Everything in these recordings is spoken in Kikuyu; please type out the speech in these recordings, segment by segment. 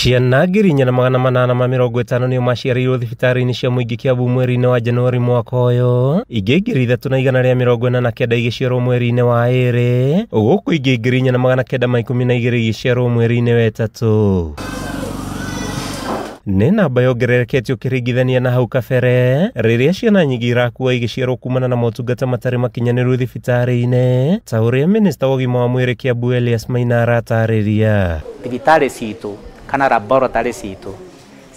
Ciana 4850 nĩo maciarĩirwo thibitarĩ-inĩ cia mũingĩ Kiambu mweri-inĩ wa Januari mwaka ũyũ, ingĩ 3149 igĩciarwo mweri-inĩ wa ĩrĩ, gũkũ ingĩ 4912 igĩciarwo mweri-inĩ wa ĩtatũ. Nĩ namba yongererekete ũkĩringithania na hau kabere rĩrĩa ciana nyingĩ irakua igĩciarwo kumana na motungata matarĩ makinyanĩru thibitarĩ-inĩ, ta ũrĩa minista wa ũgima wa mwĩrĩ Kiambu Elias Maina aratarĩria. Thibitarĩ citũ kana laboratory citũ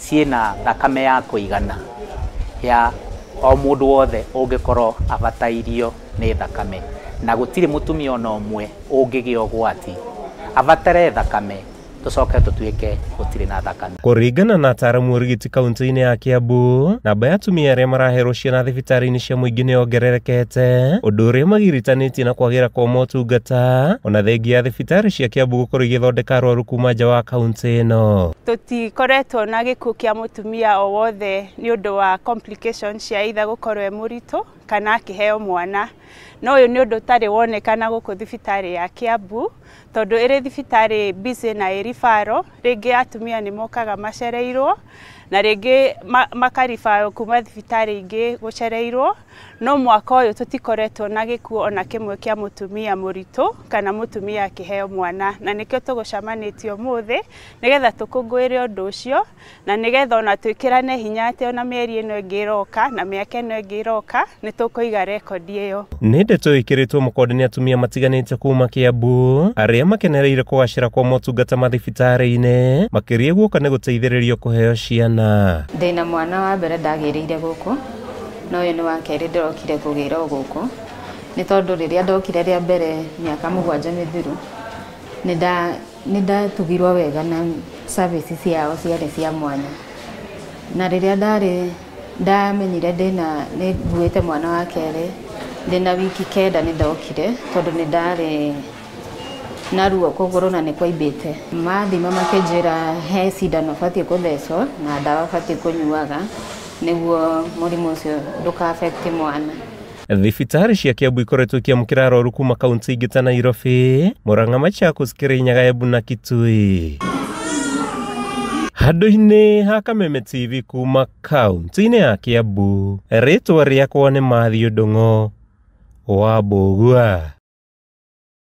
ciĩna thakame ya kũigana ya o mũndũ wothe ũngĩkorwo abatairio nĩ thakame, na gũtirĩ mũtumia ona ũmwe ũngĩgĩa ũgwati abatare thakame tũcoke tũtuĩke gũtirĩ na thakame. Kũringana na ataaramu ũrigiti kaunti-inĩ ya Kiambu, namba ya atumia arĩa maraherwo ciana thibitarĩ-inĩ cia mũingĩ nĩ yongererekete, ũndũ ũrĩa magiritanĩtie na kwagĩra kwa motungata, ona thengia ya thibitarĩ cia Kiambu gũkorwo igĩthondeka arwaru kuma nja wa kaunti ĩno. Tũtikoretwo na gĩkuũ kĩa mũtumia o wothe nĩ ũndũ wa complications cia either gũkorwo e mũritũ kana akĩheo mwana, no ũyũ nĩ ũndũ ũtarĩ wonekana gũkũ thibitarĩ ya Kiambu, tondũ ĩrĩ thibitarĩ busy na ĩ referral, rĩngĩ atumia nĩ mokaga macereirwo na rĩngĩ makaribarwo kuma thibitarĩ ingĩ gũcereirwo, no mwaka ũyũ tũtikoretwo na gĩkuũ ona kĩmwe kĩa mũtumia mũritũ kana mũtumia akĩheo mwana, na nĩkĩo tũgũcemanĩtie ũmũthĩ nĩgetha tũkũngũĩre ũndũ ũcio na nĩgetha ona twĩkĩrane hinya atĩ ona mĩeri ĩno ĩngĩ ĩroka na mĩaka ĩno ĩngĩ ĩroka nĩ tũkũiga rekondi ĩyo. Nĩ ndeto ĩkĩrĩtwo mũkonde nĩ atumia matiganĩte kuma Kiambu arĩa makenereire kũgacĩra kwa motungata mathibitarĩ-inĩ, makĩria guoka nĩ gũteithĩrĩrio kũheo ciana. Ndĩna mwana wa mbere ndagĩrĩire gũkũ, no ũyũ nĩ wa kerĩ ndĩrokire kũgĩra o gũkũ, nĩ tondũ rĩrĩa ndokire rĩa mbere mĩaka 7 mĩthiru nĩ ndatugirwo wega na services ciao ciarĩ cia mwanya, na rĩrĩa ndarĩ ndamenyire ndĩna nĩ nguĩte mwana wa kerĩ ndĩna wiki 9 nĩ ndokire tondũ nĩ ndarĩ na ruo kũgũrũ na nĩ kwaimbĩte. Mathima makĩnjĩra he cindano batiĩ kũthecwo na ndawa batiĩ kũnyuaga nĩguo mũrimũ ũcio ndũka affect mwana. Thibitarĩ cia Kiambu ikoretwo ikĩamũkĩra arwaru kuma kaunti ingĩ ta Nairobi, Murang'a, Machakos, Kirinyaga, Embu na Kitui. Handũ-inĩ ha Kameme TV kuma kaunti-inĩ ya Kiambu, rĩtwa rĩakwa nĩ Matthew Ndung'o wa Mbũgua.